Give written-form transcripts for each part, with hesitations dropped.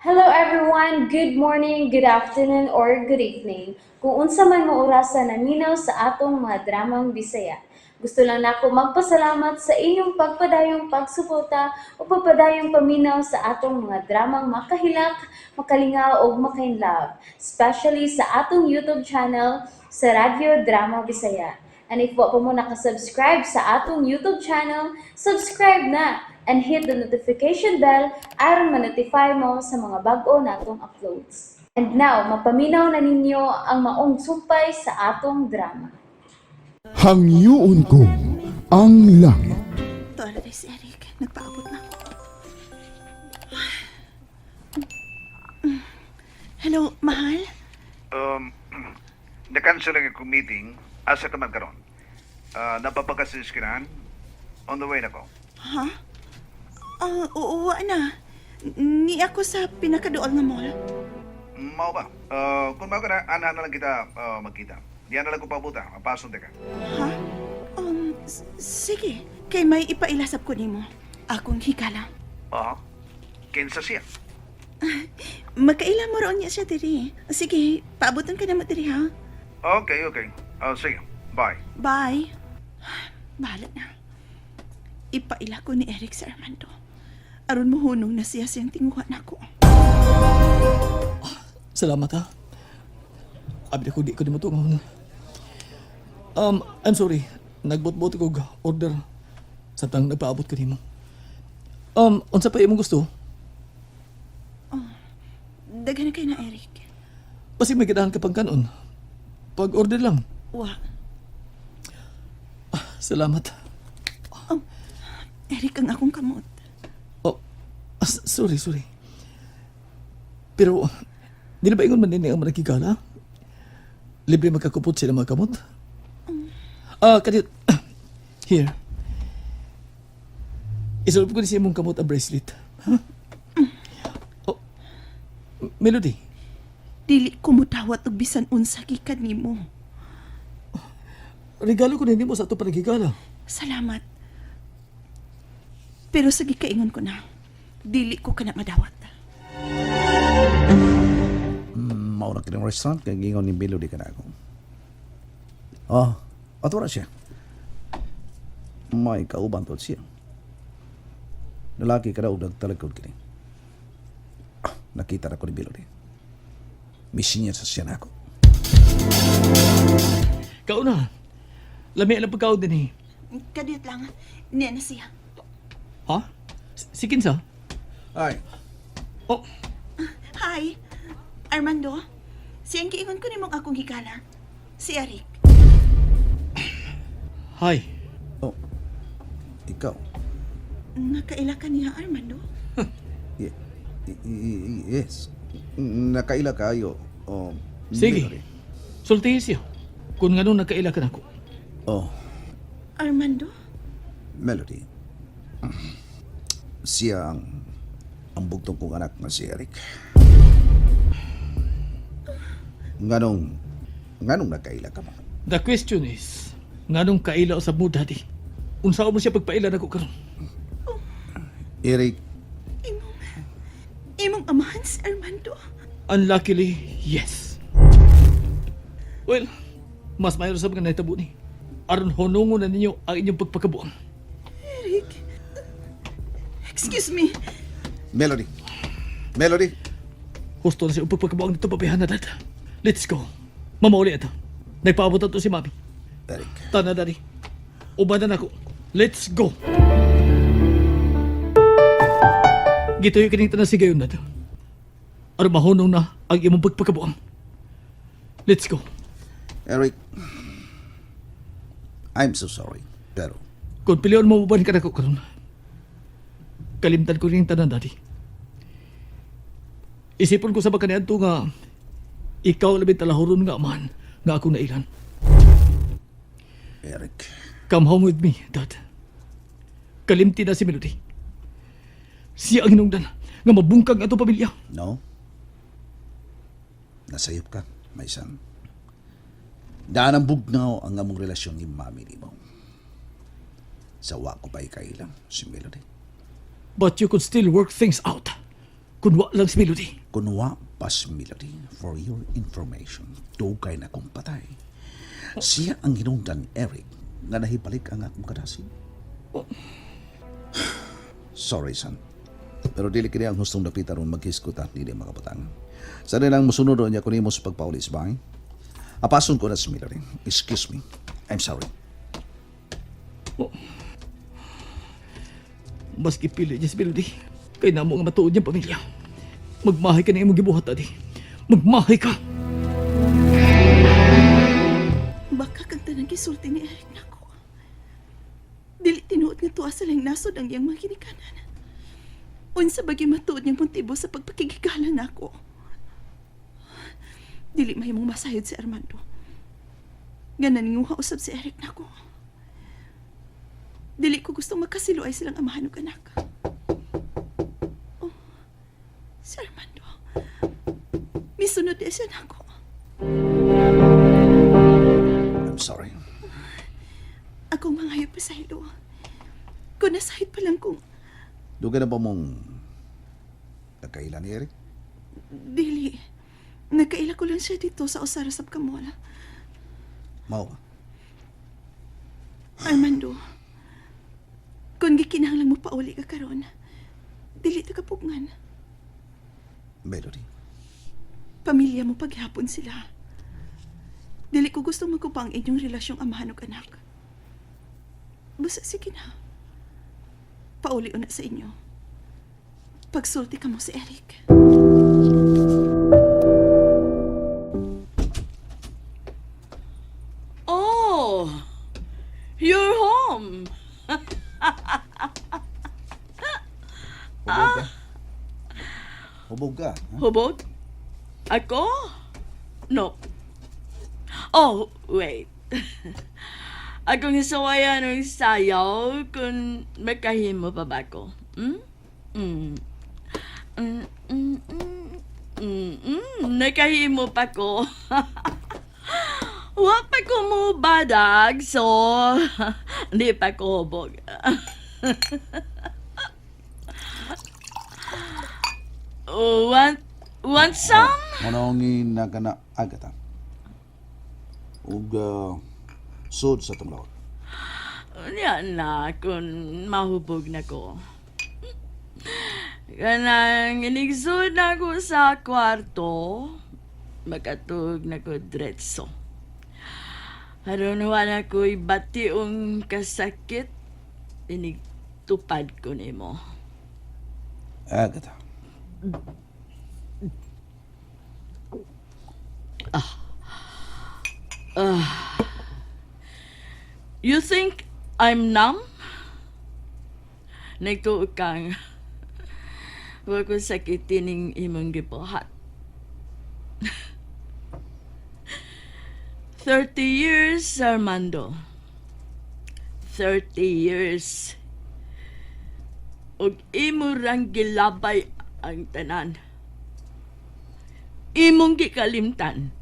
Hello everyone! Good morning, good afternoon, or good evening. Kung unsa man mo orasa naminaw sa atong mga dramang Bisaya. Gusto lang nako magpasalamat sa inyong pagpadayong pagsuporta o pagpadayong paminaw sa atong mga dramang makahilak, makalingaw ug makainlove, especially sa atong YouTube channel sa Radyo Drama Bisaya. And if wa pa mo nakasubscribe sa atong YouTube channel, subscribe na and hit the notification bell aron ma-notify mo sa mga bag-o natong uploads. And now, mapaminaw na ninyo ang maong sumpay sa atong drama. Hangyoon ko ang langit. Tuwa na si Eric. Nagpaabot na ako. Hello, mahal? Na-cancel ang akong meeting. Asa ka man karon? Napapakasis ka? On the way na ko. Ha? Ah, oo, wa na. Ni ako sa pinakaduol nga mall. Mao ba? Kung mao ka na, ana na lang kita magkita. Diyan na lang ko pabuta. Mapasok ka. Ha? Sige. Kay may ipailasap ko nimo. Akong higala. Aha. Kinsa siya? Magkaila mo roon niya siya diri. Sige, paabuton ka na mo diri ha. Okay. Sige. Bye. Bye. Bahala na. Ipaila ko ni Eric sa Armando. Aron mohunong na siya siyang tinguha nako. Salamat ha. Abi ko di ko di mo tungon. I'm sorry. Nagbot-bot ko og order sa tang nagpaabot ko nimo. Unsa pa imong gusto? Daghan na kay na, Eric. Basig may ganahan ka pang kanon. Pag-order lang. Wa. Salamat. Eric, ang akong kamot. Oh, sorry, sorry. Pero, di na ba ingon man din ang managigala? Libre magkakupot sila mga kamot? Ah, kadit. Here. Isulop ko ni sa imong kamot ang bracelet. Ha? Oh, Melody. Dili ko mudawat og bisan unsa gikan nimo. Regalo ko na nimo sa ato panagigala. Salamat. Pero sa gikaingon ko na, dili ko kana madawat. Mao na kining restaurant kay gingon ni Melody kana ako. Oh, ato ra siya. May kauban to siya. Lalaki ka daw nagtalagkod kini. Ah, nakita ra ko ni Melody. Misinya sa siya nako. Kauna. Lami ang pagkaon din eh. Kadiyot lang, niya na siya. Ha? Si Kinsa? Ay, Oh, Hi, Armando. Siyang giingon ko nimong akong higala. Si Eric. Hi. Oh. Ikaw. Nakaila ka niya, Armando? Yes. Nakaila kayo. Oh, Sige. Melody. Sultihi siya. Kung ngano nagkaila ka nako. Oh, Armando? Melody. Siya ang bugtong kong anak nga si Eric. Nganong nagkaila ka mo? The question is, nganong kaila usab mo, Daddy? Unsa mo siya pagpaila nako karon? Eric, Imong amahan si Armando? Unluckily, yes. Well, mas mayor sa mga nahitabo ni. Aron hunungon na ninyo ang inyong pagpakabuang. Eric? Excuse me. Melody. Melody. Husto na siya ang pagpakabuang nito pabihan na, Dad. Let's go. Mamauli ito. Nagpaabot na to si Mami. Eric. Tana, Daddy. Uban na nako. Let's go. Gituyo kining tanan sigayon, Dad. Aron mahunong na ang imong pagpakabuang. Let's go. Eric. I'm so sorry. Pero, Kung pilion mo uban ka nako karon. Kalimtan ko rin tanan, Daddy. Isipon ko sa kaniadto nga ikaw labi talahoron nga man nga akong nailan. Eric. Come home with me, Dad. Kalimti na si Melody. Siya ang hinungdan nga mabungkag ato pamilya. No? Nasayop ka, my son. Daan ang bugnaw ang among relasyon ni mami ni mo. Sa wa ko pa ikailang si Melody. But you could still work things out. Kunwa lang si Melody. Kunwa pas Melody, for your information, dugay na kong patay. Siya ang hinungdan ni Eric nga nahibalik ang akong kadasig. Sorry, son. Pero dili kini ang hustong dapita ron maghiskutan nili mga butang. Sa nilang musunod niya kunin mo sa pagpaulis ba? Apason ko na si Melody. Excuse me. I'm sorry. Mas gipili niya si Melody. Kay namo nga matuod niyang pamilya. Magmahay ka na imong gibuhat, adi. Magmahay ka! Baka kang tanang gisulti ni Eric nako. Dili tinuod nga tuwa sa lang nasod ang iyang mga ginikanan. Unsa ba gyud matuod niyang motibo sa pagpakigigala nako? Dili mahimong masayod si Armando. Nga naninguha usab si Eric nako. Dili ko gustong magkasiluay silang amahan ug anak. Oh, si Armando. Misunod di siya nako. I'm sorry. Akong mangayo pa sa ilo. Kung nasahid pa lang kung Dugay na ba mong nagkaila ni Eric? dili. Nagkaila ko lang siya dito sa Osara sa Kamola. Mao ba? Armando, kung gikinahanglan mo pauli ka karon, dili ta kapugngan. Melody. Pamilya mo paghapon sila. Dili ko gusto magkupa ang inyong relasyong amahan ug anak. Basta sige na. Pauli una sa inyo. Pagsulti ka mo si Eric. Oh, you're home. Hubog ka? Hubog ka? Ha? Hubog? Ako? No. Oh, wait. Akong isuwayan ng sayaw kung makahimo pa ba ko. Hmm? Nakahimo pa ko. Wa pa ko mo badag, so di pa ko hubog. Oh, want some? Manongin na ka na agata. Ug sud sa tong lawag. Unya na kung mahubog na ko. Kanang inigsud na ko sa kwarto, makatug na ko diretso. Aron wala ko'y bationg kasakit, inigtupad ko nimo. Agata. You think I'm numb? Nagtuo kang wa ko sakitin ning imong gibuhat. 30 years, Armando. 30 years. Ug imo rang gilabay ang tanan. Imong gikalimtan.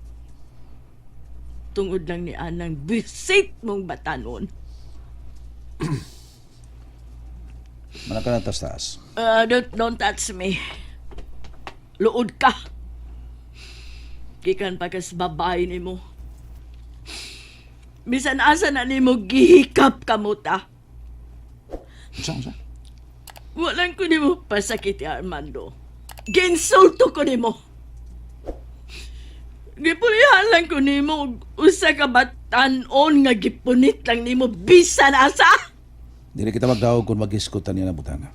Tungod lang ni anang bisit mong batanon. Manaka na tas taas. Don't touch me. Luod ka. Gikan pa kas babae nimo. Bisan asa na nimo gihikap kamuta. Unsa unsa? Walang ko nimo pasakiti, Armando. Ginsulto ko nimo. Gipulihan lang ko nimo og usa ka batan-on nga gipunit lang nimo bisan asa. Dili kita magdaog kung magiskutan niya na butanga.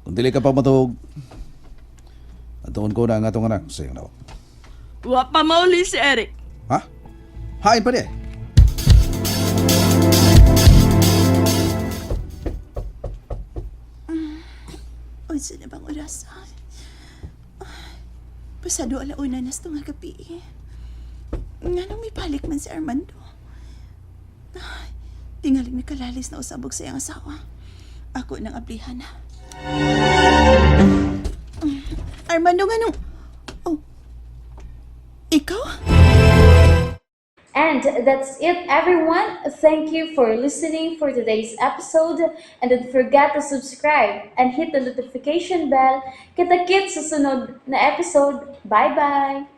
Kung dili ka pa matuog, atuon ko na ang atong anak sa iyong lawag. Wa pa mauli si Eric. Ha? Hain pa di eh. Unsa na bang oras? Ah, pasado alauna na sa tunga gabi. Nga nang may balik man si Armando. Ay, tingaling may kalalis na usabog sa iyang asawa. Ako nang ablihan na. Armando, nga nung... Oh, ikaw? And that's it, everyone. Thank you for listening for today's episode. And don't forget to subscribe and hit the notification bell. Kita-kits sa sunod na episode. Bye-bye!